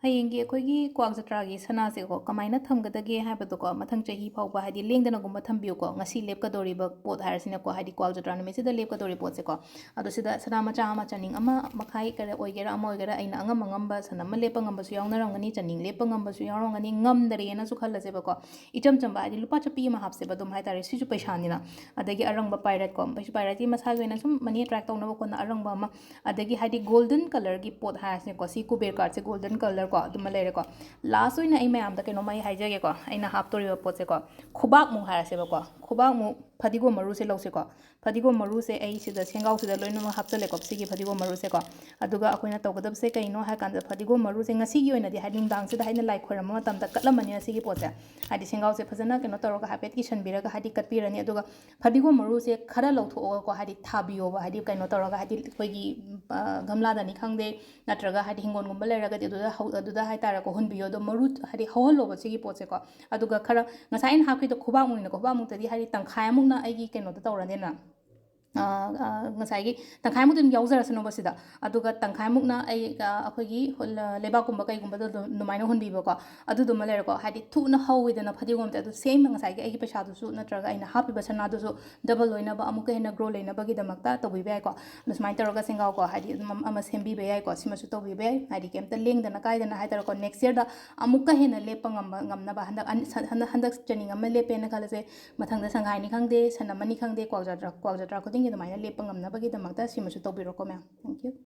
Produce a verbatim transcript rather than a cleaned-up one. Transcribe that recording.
ꯍꯌꯦꯡꯒꯤ ꯑꯩꯈꯣꯏꯒꯤ ꯀ꯭ꯋꯥꯛ ꯖꯇ꯭ꯔꯥꯒꯤ ꯁꯅꯥꯁꯦꯀꯣ ꯀꯃꯥꯏꯅ ꯊꯝꯒꯗꯒꯦ ꯍꯥꯏꯕꯗꯣꯀꯣ, ꯃꯊꯪ ꯆꯍꯤ ꯐꯥꯎꯕ ꯍꯥꯏꯗꯤ ꯂꯦꯡꯗꯅꯒꯨꯝꯕ ꯊꯝꯕꯤꯌꯨꯀꯣ꯫ ꯉꯁꯤ ꯂꯦꯞꯀꯗꯧꯔꯤꯕ ꯄꯣꯠ ꯍꯥꯏꯔꯁꯤꯅꯀꯣ, ꯍꯥꯏꯗꯤ ꯀ꯭ꯋꯥꯛ ꯖꯇ꯭ꯔꯥ ꯅꯨꯃꯤꯠꯁꯤꯗ ꯂꯦꯞꯀꯗꯧꯔꯤ ꯄꯣꯠꯁꯦꯀꯣ꯫ ꯑꯗꯣ ꯁꯤꯗ ꯁꯅꯥ ꯃꯆꯥ ꯑꯃ, ꯆꯅꯤꯡ ꯑꯃ ꯃꯈꯥꯏ ꯀꯔ ꯑꯣꯏꯒꯦꯔꯥ ꯑꯃ ꯑꯣꯏꯒꯦꯔꯥ, ꯑꯩꯅ ꯑꯉꯝ ꯑꯉꯝꯕ ꯁꯟ ꯑꯃ ꯂꯦꯞꯄ ꯉꯝꯕꯁꯨ ꯌꯥꯎꯅꯔꯝꯒꯅꯤ, ꯆꯅꯤꯡ ꯂꯦꯞꯄ ꯉꯝꯕꯁꯨ ꯌꯥꯎꯔꯝꯒꯅꯤ꯫ ꯉꯝꯗꯔꯦꯅꯁꯨ ꯈꯜꯂꯁꯦꯕꯀꯣ, ꯏꯆꯝ ꯆꯝꯕ ꯍꯥꯏꯗꯤ ꯂꯨꯄꯥ ꯆꯞꯄꯤ ꯑꯃ ꯍꯥꯞꯁꯦꯕ ꯑꯗꯨꯝ ꯍꯥꯏꯇꯥꯔꯦ, ꯁꯤꯁꯨ ꯄꯩꯁꯥꯅꯤꯅ꯫ ꯑꯗꯒꯤ ꯑꯔꯪꯕ ꯄꯥꯏꯔꯠꯀꯣ, ꯄꯩꯁꯥ ꯄꯥꯏꯔꯠꯀꯤ ꯃꯁꯥꯒꯤ ꯑꯣꯏꯅ ꯁꯨꯝ ꯃꯅꯤ ꯑꯦꯇ꯭ꯔꯦꯛ ꯇꯧꯅꯕ ꯈꯣꯠꯅ ꯑꯔꯪꯕ ꯑꯃ, ꯑꯗꯒꯤ ꯍꯥꯏꯗꯤ ꯒꯣꯜꯗꯟ ꯀꯂꯔꯒꯤ ꯄꯣꯠ ꯍꯥꯏꯔꯁꯤꯅꯦꯀꯣ, ꯁꯤ ꯀꯨꯕꯦꯔ ꯀꯥꯔꯠꯁꯦ ꯒꯣꯜꯗꯟ ꯀꯂꯔꯀꯣ ꯑꯗꯨꯃ ꯂꯩꯔꯦꯀꯣ꯫ ꯂꯥꯁ ꯑꯣꯏꯅ ꯑꯩ ꯃꯌꯥꯝꯗ ꯀꯩꯅꯣꯝꯃ ꯑꯩ ꯍꯥꯏꯖꯒꯦꯀꯣ, ꯑꯩꯅ ꯍꯥꯞꯇꯣꯔꯤꯕ ꯄꯣꯠꯁꯦꯀꯣ, ꯈꯨꯕꯥꯛꯃꯨꯛ ꯍꯥꯏꯔꯁꯦꯕꯀꯣ, ꯈꯨꯕꯥꯛꯃꯨꯛ ꯐꯗꯤꯒꯣꯝ ꯃꯔꯨꯁꯦ ꯂꯧꯁꯦꯀꯣ꯫ ꯐꯗꯤꯒꯣꯝ ꯃꯔꯨꯁꯦ ꯑꯩ ꯁꯤꯗ ꯁꯦꯡꯒꯥꯎꯁꯤꯗ ꯂꯣꯏꯅꯃꯛ ꯍꯥꯞꯆꯜꯂꯦꯀꯣ, ꯁꯤꯒꯤ ꯐꯗꯤꯒꯣꯝ ꯃꯔꯨꯁꯦꯀꯣ꯫ ꯑꯗꯨꯒ ꯑꯩꯈꯣꯏꯅ ꯇꯧꯒꯗꯕꯁꯦ ꯀꯩꯅꯣ ꯍꯥꯏ ꯀꯥꯟꯗ, ꯐꯗꯤꯒꯣꯝ ꯃꯔꯨꯁꯦ ꯉꯁꯤꯒꯤ ꯑꯣꯏꯅꯗꯤ ꯍꯥꯏꯗꯤ ꯅꯨꯡꯗꯥꯡꯁꯤꯗ ꯍꯥꯏꯗꯤ ꯂꯥꯏ ꯈꯣꯏꯔꯝꯕ ꯃꯇꯝꯗ ꯀꯠꯂꯝꯃꯅꯤꯅ ꯁꯤꯒꯤ ꯄꯣꯠꯁꯦ, ꯍꯥꯏꯗꯤ ꯁꯦꯡꯒꯥꯎꯁꯦ ꯐꯖꯅ ꯀꯩꯅꯣ ꯇꯧꯔꯒ ꯍꯥꯏꯐꯦꯠ ꯀꯤꯁꯟꯕꯤꯔꯒ ꯍꯥꯏꯗꯤ ꯀꯠꯄꯤꯔꯅꯤ꯫ ꯑꯗꯨꯒ ꯐꯗꯤꯒꯣꯝ ꯃꯔꯨꯁꯦ ꯈꯔ ꯂꯧꯊꯣꯛꯑꯒꯀꯣ, ꯍꯥꯏꯗꯤ ꯊꯥꯕꯤꯌꯣꯕ, ꯍꯥꯏꯗꯤ ꯀꯩꯅꯣ ꯇꯧꯔꯒ, ꯍꯥꯏꯗꯤ ꯑꯩꯈꯣꯏꯒꯤ, ꯑ, ꯒꯝꯂꯥꯗꯅꯤ ꯈꯪꯗꯦ, ꯅꯠꯇ꯭ꯔꯒ ꯍꯥꯏꯗꯤ ꯍꯤꯡꯒꯣꯜꯒꯨꯝꯕ ꯂꯩꯔꯒꯗꯤ ꯑꯗꯨꯗ ꯍꯧ-, ꯑꯗꯨꯗ ꯍꯥꯏꯇꯥꯔꯦꯀꯣ, ꯍꯨꯟꯕꯤꯌꯣ꯫ ꯑꯗꯣ ꯃꯔꯨ ꯍꯥꯏꯗꯤ ꯍꯧꯍꯜꯂꯣꯕ ꯁꯤꯒꯤ ꯄꯣꯠꯁꯦꯀꯣ꯫ ꯑꯗꯨꯒ ꯈꯔ ꯉꯁꯥꯏ ꯑꯩꯅ ꯍꯥꯞꯈꯤꯗꯣ ꯈꯨꯕꯥꯛꯃꯨꯛꯅꯤꯅ, ꯈꯨꯕꯥꯛꯃꯨꯛꯇꯗꯤ ꯍꯥꯏꯗꯤ ꯇꯪꯈꯥꯏ ꯑꯃꯨꯛꯅ ꯑꯩꯒꯤ ꯀꯩꯅꯣꯗ ꯇꯧꯔꯅꯤꯅ, ꯑ, ꯑ, ꯉꯁꯥꯏꯒꯤ ꯇꯪꯈꯥꯏꯃꯨꯛꯇꯤ ꯑꯗꯨꯝ ꯌꯥꯎꯖꯔꯁꯅꯣꯕ ꯁꯤꯗ꯫ ꯑꯗꯨꯒ ꯇꯪꯈꯥꯏꯃꯨꯛꯅ ꯑꯩ, ꯑ, ꯑꯩꯈꯣꯏꯒꯤ ꯍꯨꯜ-, ꯂꯩꯕꯥꯛꯀꯨꯝꯕ ꯀꯩꯒꯨꯝꯕꯗ ꯑꯗꯨꯝ ꯑꯗꯨꯃꯥꯏꯅ ꯍꯨꯟꯕꯤꯕꯀꯣ꯫ ꯑꯗꯨꯗꯨꯃ ꯂꯩꯔꯦꯀꯣ꯫ ꯍꯥꯏꯗꯤ ꯊꯨꯅ ꯍꯧꯋꯤꯗꯅ ꯐꯗꯤꯒꯣꯝꯁꯦ, ꯑꯗꯨ ꯁꯦꯝ ꯉꯁꯥꯏꯒꯤ ꯑꯩꯒꯤ ꯄꯩꯁꯥꯗꯨꯁꯨ ꯅꯠꯇ꯭ꯔꯒ ꯑꯩꯅ ꯍꯥꯞꯄꯤꯕ ꯁꯅꯥꯗꯨꯁꯨ ꯗꯕꯜ ꯑꯣꯏꯅꯕ, ꯑꯃꯨꯛꯀ ꯍꯦꯟꯅ ꯒ꯭ꯔꯣ ꯂꯩꯅꯕꯒꯤꯗꯃꯛꯇ ꯇꯧꯕꯤꯕ ꯌꯥꯏꯀꯣ꯫ ꯑꯗꯨ ꯁꯨꯃꯥꯏꯅ ꯇꯧꯔꯒ ꯁꯦꯡꯒꯥꯎꯀꯣ, ꯍꯥꯏꯗꯤ ꯑꯗꯨꯝ ꯑꯃ ꯁꯦꯝꯕꯤꯕ ꯌꯥꯏꯀꯣ꯫ ꯁꯤꯃꯁꯨ ꯇꯧꯕꯤꯕ ꯌꯥꯏ, ꯍꯥꯏꯗꯤ ꯀꯩꯝꯇ ꯂꯦꯡꯗꯅ ꯀꯥꯏꯗꯅ ꯍꯥꯏꯇꯥꯔꯦꯀꯣ, ꯅꯦꯛꯁ ꯌꯔꯗ ꯑꯃꯨꯛꯀ ꯍꯦꯟꯅ ꯂꯦꯞꯄ ꯉꯝꯕ, ꯉꯝꯅꯕ꯫ ꯍꯟꯗꯛ ꯑꯅꯤ-, ꯁ-, ꯍꯟꯗꯛ, ꯍꯟꯗꯛ ꯆꯅꯤꯡ ꯑꯃ ꯂꯦꯞꯄꯦꯅ ꯈꯜꯂꯁꯦ, ꯃꯊꯪꯗ ꯁꯪꯒꯥꯏꯅꯤ ꯈꯪꯗꯦ, ꯁꯟ ꯑꯃꯅꯤ ꯈꯪꯗꯦ, ꯀ꯭ꯋꯥꯛ ꯖꯇ꯭ꯔꯥ, ꯀ꯭ꯋꯥꯛ ꯖꯇ꯭ꯔꯥ ꯈꯨꯗꯤꯡꯒꯤ ꯑꯗꯨꯃꯥꯏꯅ ꯂꯦꯞꯄ ꯉꯝꯅꯕꯒꯤꯗꯃꯛꯇ ꯁꯤꯃꯁꯨ ꯇꯧꯕꯤꯔꯣꯀꯣ ꯃꯌꯥꯝ꯫ Thank you꯫